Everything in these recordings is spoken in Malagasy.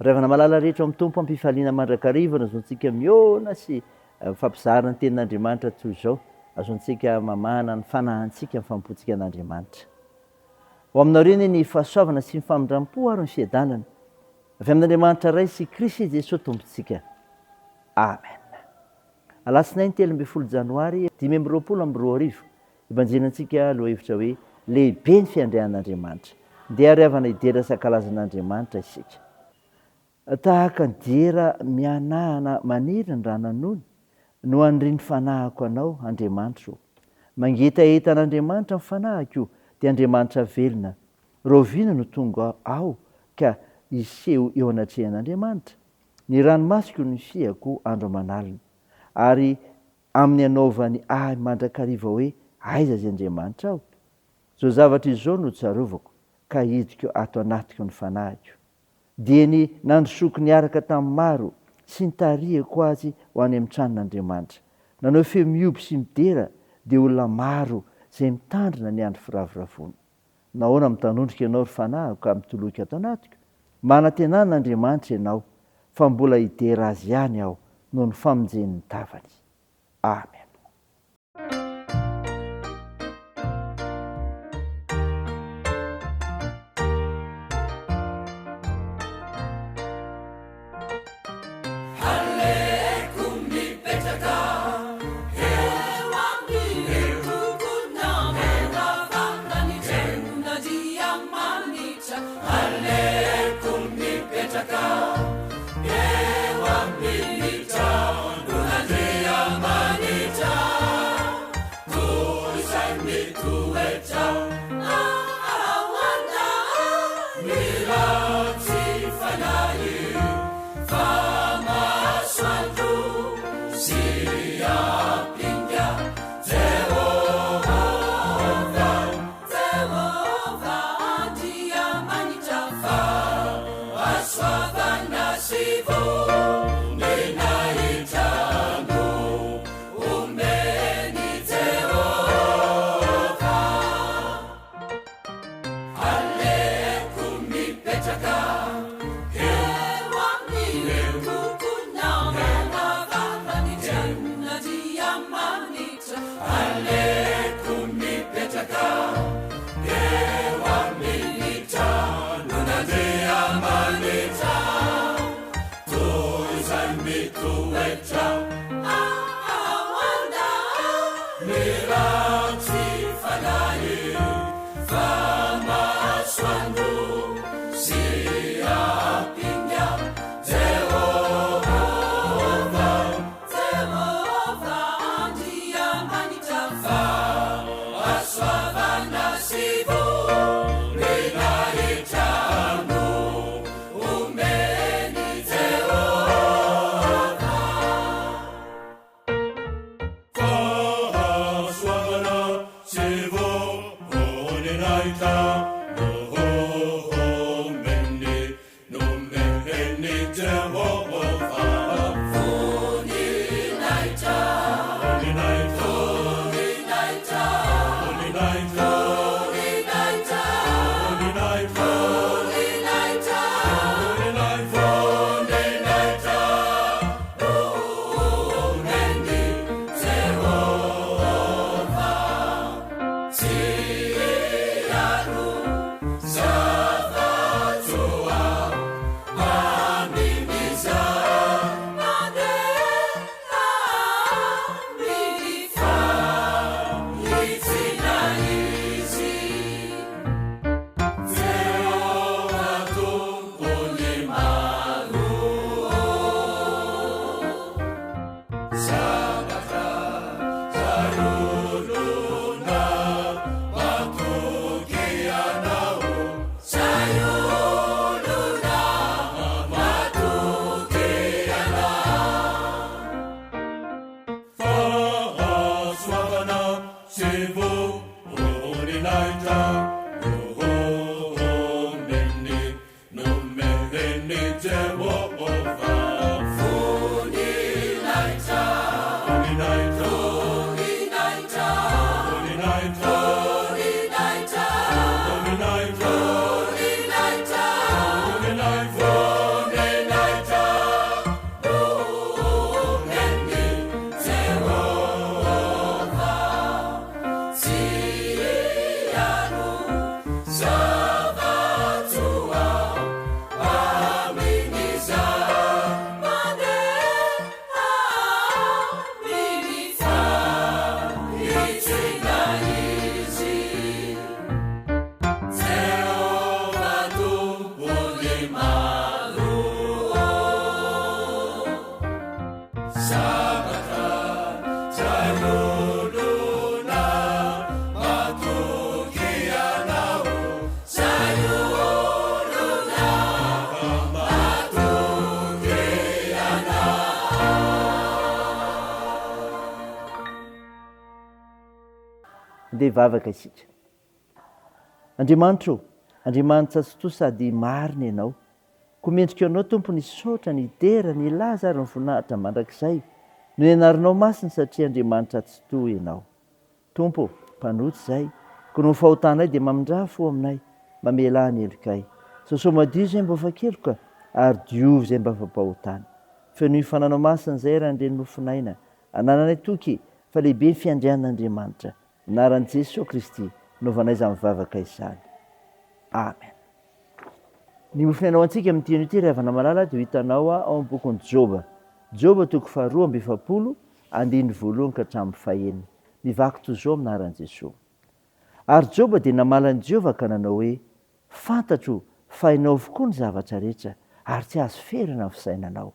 Ry havana malala rehetra ao amin'ny Tompo, am-pifaliana mandrakariva no azontsika mihaona sy mifampizara ny Tenin'Andriamanitra toy izao. Azontsika mamahana ny fanahintsika ny fanompoantsika an'Andriamanitra. Ho aminareo anie ny fahasoavana sy ny famindram-po ary ny fiadanana avy amin'Andriamanitra Ray sy Kristy Jesoa Tompontsika. Amen. Alatsinainy 13 janoary 2025, Ibanjinantsika lohahevitra hoe Lehibe ny fiandrianan'Andriamanitra. Ndeha ary havana hidera sy hankalaza an'Andriamanitra isika. Tahaka ny diera mihanahana maniry ny rananony no anirian'ny fanahiko Anao, Andriamanitro ô. Mangetaheta an'Andriamanitra ny fanahiko, dia Andriamanitra velona. Rahoviana no tonga aho ka hiseho eo anatrehan'Andriamanitra? Ny ranomasoko no fihako andro aman'alina, ary amin'ny anaovany ahy mandrakariva hoe aiza izy Andriamanitra aho? Izao zavatra izao no tsarovako ka hidiko ato anatiko ny fanahiko. Dia ny nandrosoako niaraka tamin'ny maro sy nitarihako azy ho any amin'ny tranon'Andriamanitra. Nanao feo mihoby sy midera dia olona maro izay mitandrina ny andro firavoravoana. Nahoana mitanondrika ianao ry fanahiko ka mitoloko ato anatiko? Manantenà an'Andriamanitra ianao, fa mbola hidera Azy ihany aho noho ny famonjen'ny tavany. Amen. Aleoko mipetraka eo amin'ny tokonamana ny tranon'Andriamanitra. Aleoko mipetraka eo amin'ny tranon'Andriamanitra. Sambatra zay olona matoky Anao, zay olona matoky Anao. Andeha hivavaka isika. Andriamanitra ô, Andriamanitra tsitoha sady marina Ianao. Koa mendrika Anao Tompo ny saotra, ny dera, ny laza ary ny voninahitra mandrakizay. No ianarinao masina satria Andriamanitra tsitoha Ianao. Tompo ô, mpanota izahay, koa noho ny fahotanay dia mamindrà fo aminay, mamelà ny helokay. Sasao madio izay mba afa-keloka ary diovy izay mba afa-pahotana. Fenoy ny fananao masina izay ry Andrian'ny mofon'aina. Anananay toky fa lehibe ny fiandrianan'Andriamanitra. Anaran'i Jesoa Kristy naovanay izany vavaka izany. Amen. Ny mofon'aina ho antsika amin'ity anio ity ry havana malala dia ho hitanao ao amin'ny bokin'i Joba. Joba toko faharoa amby 40, andininy voalohany ka hatramin'ny fahenina. Mivaky toy izao amin'ny anaran'i Jesoa. Ary Joba dia namaly an'i Jehovah ka nanao hoe, Fantatro fa hainao avokoa ny zavatra rehetra, ary tsy azo ferana ny fisainanao.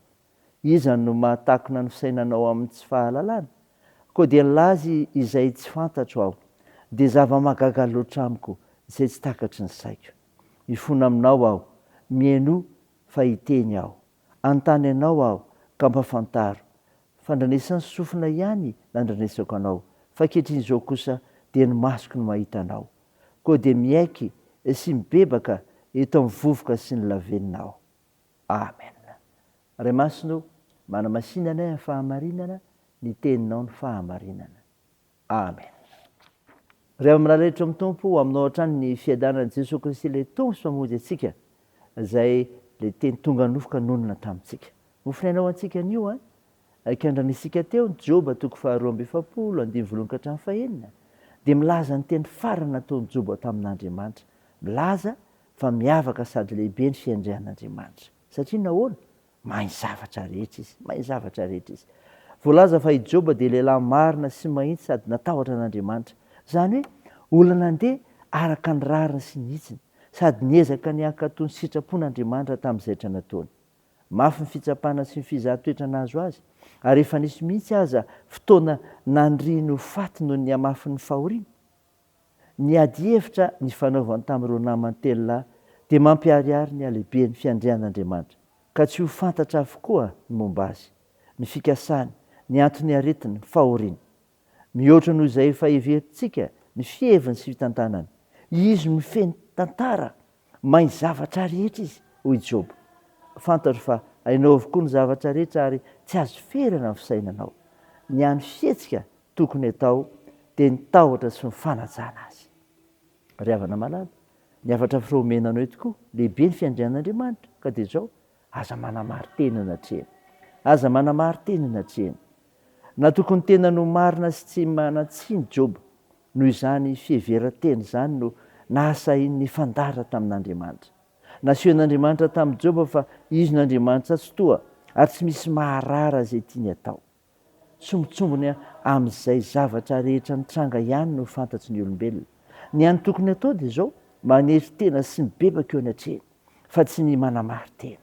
Iza no mahatakona ny fisainanao amin'ny tsy fahalalana? Koa dia nilaza izay tsy fantatro aho, dia zava-mahagaga loatra amiko izay tsy takatry ny saiko. Mifona aminao aho, mihainoa fa hiteny aho. Hanontany anao aho, ka ampafantaro. Fandranesan'ny sofina ihany nandrenesako anao, fa ankehitriny izao kosa dia ny masoko no mahita anao. Koa dia miaiky sy mibebaka eto amin'ny vovoka sy ny lavenona aho. Amen. Ray Masina o, manamasina anay amin'ny fahamarinana, ny Teninao no fahamarinana. Amen. Ry havana mirahalahy eto amin'ny Tompo, ho aminao hatrany ny fiadanan'i Jesoa Kristy ilay Tompo sy Mpamonjy antsika, izay ilay Teny tonga nofo ka nonina tamintsika. Mofonaina ho antsika anio an, Ikandranisika teo ny Joba toko faharoa amby 40, andininy voalohany ka hatramin'ny fahenina, dia milaza ny teny farany nataon'i Joba tamin'Andriamanitra. Milaza fa miavaka sady lehibe ny fiandrian'Andriamanitra. Satria nahoana? Mahay ny zavatra rehetra izy. Mahay ny zavatra rehetra izy. Voalaza fa i Joba dia lehilahy marina sy mahitsy sady natahotra an'Andriamanitra. Izany hoe, olona nandeha araka ny rariny sy ny hitsiny, sady niezaka ny hankatò ny sitrapon'Andriamanitra tamin'ny zaitra nataony. Mafy ny fitsapana sy ny fizahan-toetra nahazo azy, ary efa nisy mihitsy aza fotoana naniriany ho faty noho ny hamafin'ny fahoriana. Ny ady hevitra nifanaovany tamin'ireo namany telo lahy dia mampiharihary ny halehiben'ny fiandrian'Andriamanitra, ka tsy ho fantatra avokoa ny momba azy, ny fikasany, ny anton'ny aretiny, ny fahoriany. Mihoatra noho izay efa heverintsika ny fiheviny sy fitantanany. Izy no mifehy ny tantara, mahay ny zavatra rehetra izy, hoy Joba. Fantatro fa hainao avokoa ny zavatra rehetra ary tsy azo ferana ny fisainanao. Ny hany fihetsika tokony atao dia ny tahotra sy ny fanajana azy. Ry havana malala, ny hafatra firoa omena anao eto koa, lehibe ny fiandrianan'Andriamanitra, ka dia izao, aza manamari-tena anatrehany. Aza manamari-tena anatrehany. Natoky ny tenany ho marina sy tsy manan-tsiny Joba. Noho izany fiheveran-tena izany no nahasahiany nifandahatra tamin'Andriamanitra. Nasehon'Andriamanitra tamin'i Joba fa izy no Andriamanitra Tsitoha ary tsy misy maharara izay tiany atao. Sombintsombiny amin'izay zavatra rehetra nitranga ihany no fantatry ny olombelona. Ny hany tokony hatao dia izao, manery tena sy mibebaka eo anatrehany, fa tsy ny manamari-tena.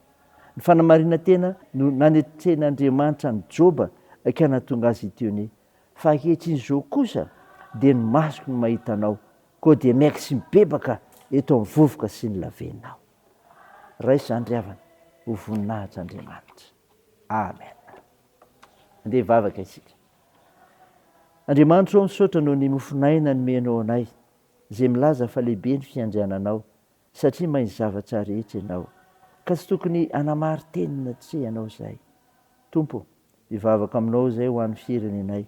Ny fanamarinan-tena no nanetren'Andriamanitra an'i Joba ka nahatonga azy hiteny hoe, Fa ankehitriny izao kosa dia ny masoko no mahita anao, koa dia miaiky sy mibebaka eto amin'ny vovoka sy ny lavenona aho. Raiso izany ry havana, ho voninahitr'Andriamanitra. Amen. Andeha hivavaka isika. Andriamanitra ô, misaotra noho ny mofon'aina nomenao anay, izay milaza fa lehibe ny fiandriananao, satria mahay ny zavatra rehetra Ianao, ka tsy tokony hanamari-teny natreha Anao izahay. Tompo ô, mivavaka Aminao izahay ho an'ny firenenay.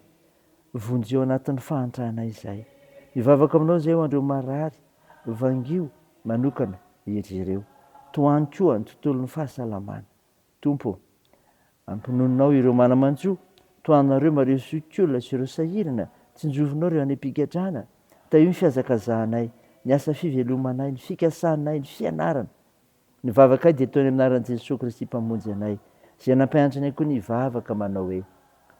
Vonjeo anatin'ny fahantranay izahay. Mivavaka Aminao izahay ho an'ireo marary, vangio manokana iry ireo. Tohano koa ny tontolon'ny fahasalamana. Tompo ô, ampinoninao ireo mana-manjo, tohanareo mareo zokiolona sy ireo sahirana, tsinjovinao ireo any am-pigadrana, tahio ny fihazakazahanay, ny asa fivelomanay, ny fikasanay, ny fianarana. Ny vavakay dia ataony amin'ny anaran'i Jesoa Kristy Mpamonjy anay, izay nampianatra anay koa ny hivavaka manao hoe,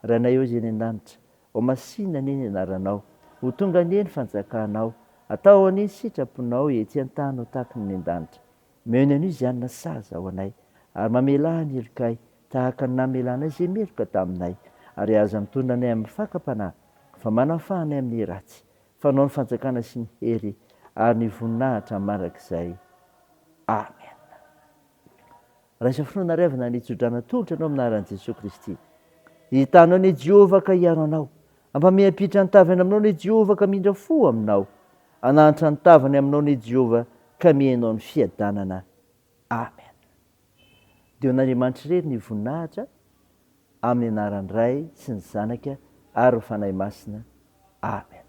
Rainay ô izay any an-danitra, ho masina anie ny anaranao, ho tonga anie ny fanjakanao, atao anie ny sitraponao ety an-tany ho tahaka ny any an-danitra. Omeo ny anio izay hanina saza ho anay, ary mamelà ny helokay, tahaka ny namelanay izay meloka taminay. Ary aza mitondra anay amin'ny fakam-panahy, fa manafaha anay amin'ny ratsy, fa Anao ny fanjakana sy ny hery ary ny voninahitra mandrakizay. Amena. Raisa finoana ry havana ny tsodrano atolotra anao amin'ny anaran'i Jesoa Kristy. Hitanao anie Jehovah ka hiaro anao. Hampamiampitra ny tavany aminao anie Jehovah ka hamindra fo aminao. Hananatra ny tavany aminao anie Jehovah ka mihaino ny fiadanana. Amen. Dia ho an'Andriamanitra irery ny voninahitra amin'ny anaran'ny Ray sy ny Zanaka ary ny Fanahy Masina. Amen.